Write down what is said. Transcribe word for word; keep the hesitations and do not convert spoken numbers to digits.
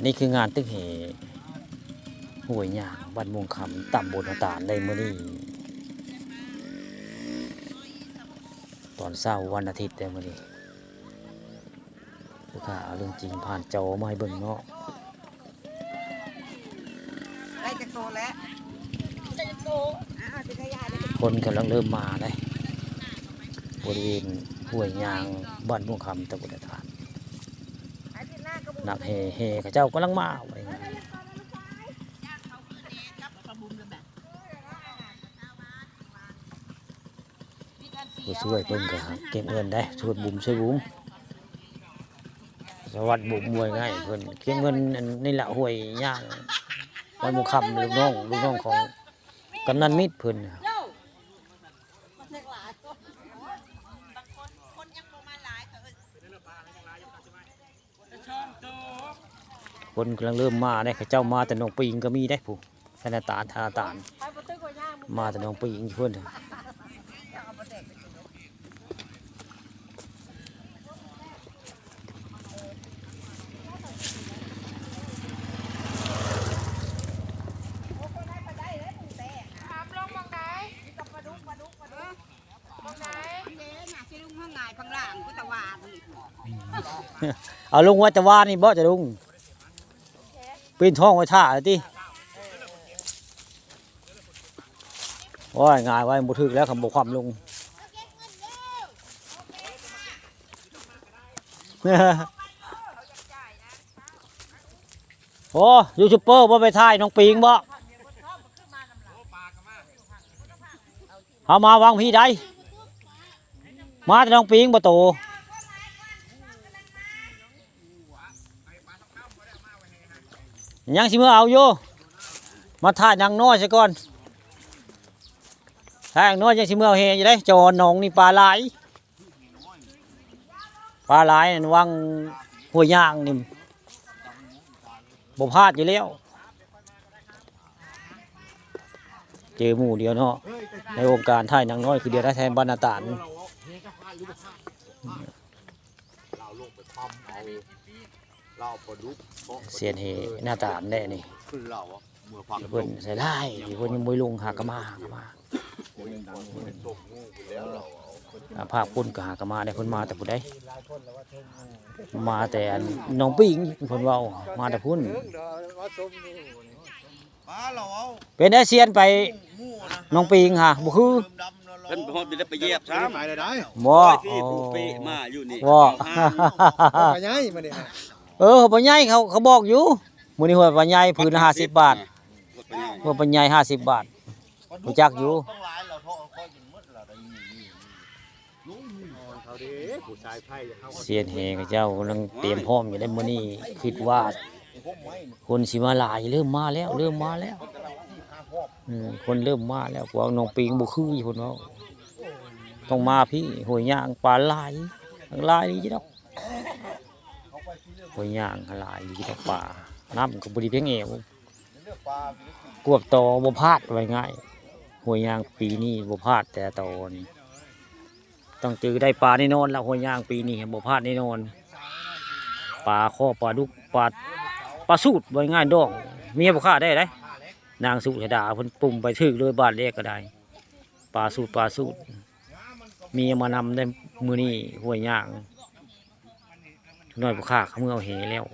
นี่คืองานตึกแหห้วยยาง บ้านม่วงคำ ตำบลนาตาล ในมื้อนี้ ตอนเช้าวันอาทิตย์เด้อมื้อนี้ ลูกค้าเอาเรื่องจริงผ่านจอมาให้เบิ่งเนาะ ได้จักโตแล้ว คนกำลังเริ่มมาเลย บริเวณห้วยยาง บ้านม่วงคำ ตำบลนาตาล นักแห่ แห่เขาเจ้ากำลังมา ผู้ช่วยเพิ่นก็เก็บเงินได้ ช่วยบุ๋ม ช่วยบุ๋ม สวัสดิ์บุ๋ม ว่าง่าย เพิ่นเก็บเงินอันนี่ละ ห้วยยาง บ้านม่วงคำ ลูกน้อง ลูกน้องของกำนันมิตรเพิ่นน่ะ คนกำลังเริ่มมาเด้ เขาเจ้ามาแต่หนองปิงก็มีเด้ ผู้ ธนาตาล ธนาตาล มาแต่หนองปิงเพิ่น เอาลงไว้แต่ว่านี่บ่จะลง ปีนท้องไว้ท่าเลยติ โอ้ย ง่ายไว้ บ่ถึกแล้ว คำบ่ความลง โอ้ ยูทูบเบอร์บ่ไปถ่ายน้องปิงบ่ เฮามาวังพี่ได้ มาแต่น้องปิงบ่โต ยังสิเมือเอาอยู่ มาถ่ายนางน้อยซะก่อน ถ่ายนางน้อยยังสิเมือเอาแฮอยู่เด้ จอหนองนี่ปลาหลาย ปลาหลายนั่นวังห้วยยางนี่ บ่พลาดอยู่แล้ว เจอหมู่เดียวเนาะ ในวงการถ่ายนางน้อยคือเดียวได้แทนบ้านนาตาล เสียนเฮหน้าตาลแน่นี่ เพิ่นใส่ลาย เพิ่นยังบ่ลง หากะมา หากะมา อ่า ภาคพุ่นก็หากะมาได้ เพิ่นมาแต่ผู้ใด มาแต่อันหนองปิง เพิ่นเว้า มาแต่พุ่น เป็นได้เซียนไปหนองปิงหา บ่คือ เพิ่นบ่ฮอด บ่ได้ไปเหยียบซ้ำ ไปเลยได้ บ่ โอ้ย พี่ผู้เปะมาอยู่นี่ บ่ เอาห้าง เอาไปไงมาเนี่ย เออ พ่อใหญ่เขา เขาบอกอยู่ มื้อนี้ห้วยปลาใหญ่ ผืนละห้าสิบบาท ห้วยปลาใหญ่ ห้วยปลาใหญ่ ห้าสิบบาท รู้จักอยู่ เซียนแห่เขาเจ้ากำลังเตรียมพร้อมอยู่ได้มื้อนี้ คิดว่าคนสิมาหลาย เริ่มมาแล้ว เริ่มมาแล้ว อืม คนเริ่มมาแล้ว พวกน้องปิงบ่คืออยู่พุ่นเนาะ ต้องมาพี่ ห้วยยางปลาหลาย หลายอีหลีดอก ห้วยยางหลายอีหลีดอกปลา น้ำก็บ่ได้เพียงแอว กวบต่อบ่พลาดว่าง่าย ห้วยยางปีนี้บ่พลาดแต่ต่อนี่ ต้องจือได้ปลาแน่นอนละ ห้วยยางปีนี้บ่พลาดแน่นอน ปลาข้อ ปลาดุก ปลา ปลาสูดว่าง่ายดอง เมียบ่ฆ่าได้ได๋ นางสุชาดาเพิ่นปุ่มไปถืกเลยบาทแรกก็ได้ ปลาสูด ปลาสูด เมียมานำได้มื้อนี้ห้วยยาง น้อยบ่ฆ่าเขาเมือเอาแหแล้ว